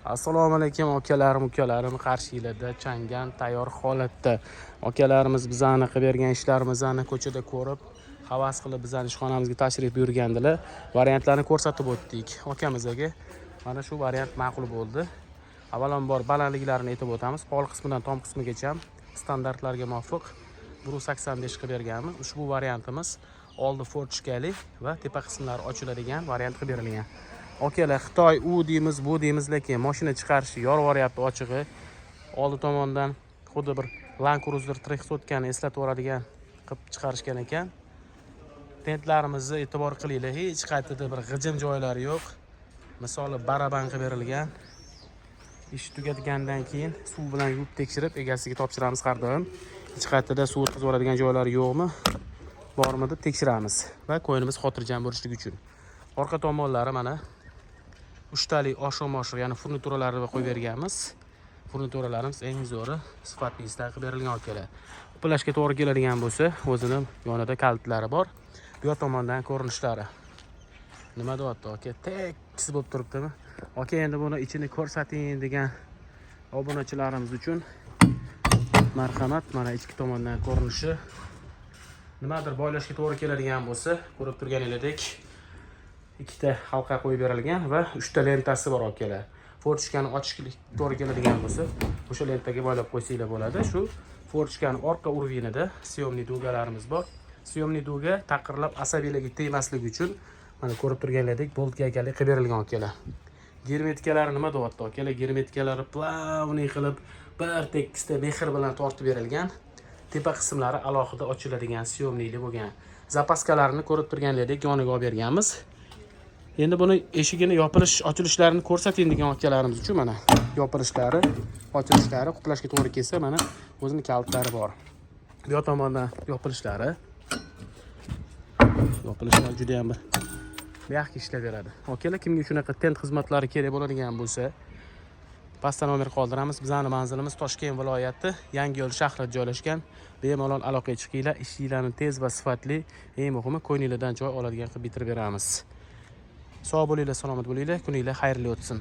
Assalomu alaykum, akalarim, ukalarim. Qarshinglarda Changan tayyor holatda. Akalarimiz bizani qilib bergan ishlarimizni ko'chada ko'rib, havas qilib bizani ishxonamizga tashrif buyurgandilar. Variantlarni ko'rsatib o'tdik. Akamizga mana shu variant ma'qul bo'ldi. Avvalambor balandliklarini aytib o'tamiz. Pol qismidan tom qismigacha standartlarga muvofiq 185 qilib berganmiz. Ushbu variantimiz oldi форточка li va tepa qismlari ochiladigan variant qilib berilgan. Akalar, Xitoy u deymiz, bu deymiz, lekin mashina chiqarishi yorib yuboryapti ochig'i. Oldi tomondan xuddi bir Land Cruiser 300 ni eslatib yuboradigan qilib chiqarishgan ekan. Tentlarimizni e'tibor qilinglar, hech qayerda bir g'ijim joylari yo'q. Misoli baraban qilib berilgan. Ish tugatgandan keyin suv bilan yuvib, tekshirib, egasiga topshiramiz har doim. Hech qayerda suv o'tkazib yuboradigan joylari yo'qmi, bormi deb tekshiramiz va ko'nglimiz xotirjam bo'lishligi uchun. Orqa tomonlari mana uchtalik oshiq moshiq, ya'ni furnituralarni qo'yib berganmiz. Furnituralarimiz eng zo'ri, sifatlisidan qilib berilgan, akalar. Quplashga to'g'ri keladigan bo'lsa, o'zini yonida kalitlari bor. Bu yoq tomondan ko'rinishlari. Nima deyapti, aka? Tekis bo'lib turibdimi? Aka, endi buni ichini ko'rsating degan obunachilarimiz uchun marhamat, mana ichki tomondan ko'rinishi. Nimadir boylashga to'g'ri keladigan bo'lsa, ko'rib turganingizdek ikkita halqa qo'yib berilgan va uchta lentasi bor, akalar. Форточка ni ochishga to'g'ri keladigan bo'lsa, o'sha lentaga boylab qo'ysanglar bo'ladi. Shu форточка ni orqa уровень ida съемный дуга larimiz bor. Съемный дуга taqirlab asabiylarga tegmasligi uchun mana ko'rib turganlaridek bolt gaykali qilib berilgan, akalar. Germetikalari nima deyapti, akalar? Germetikalari плавный qilib, bir tekisda mehr bilan tortib berilgan. Tepa qismlari alohida ochiladigan съемный li bo'lgan. Запаска larini ko'rib turganlaridek yoniga olib berganmiz. Endi buni eshigini yopilish, ochilishlarini ko'rsating degan akalarimiz uchun mana yopilishlari, ochilishlari, quplashga to'g'ri kelsa, mana o'zini kalitlari bor. Bu yoq tomondan yopilishlari. Yopilishlari juda ham bir mягкий ishlab beradi. Akalar, kimga shunaqa tent xizmatlari kerak bo'ladigan bo'lsa, pastda nomer qoldiramiz. Bizani manzilimiz Toshkent viloyati, Yangiyo'l shahrida joylashgan. Bemalol aloqaga chiqinglar. Ishinglarni tez va sifatli, eng muhimi ko'nglinglardan joy oladigan qilib bitirib beramiz. Sog' bo'linglar, salomat bo'linglar, kuninglar xayrli o'tsin.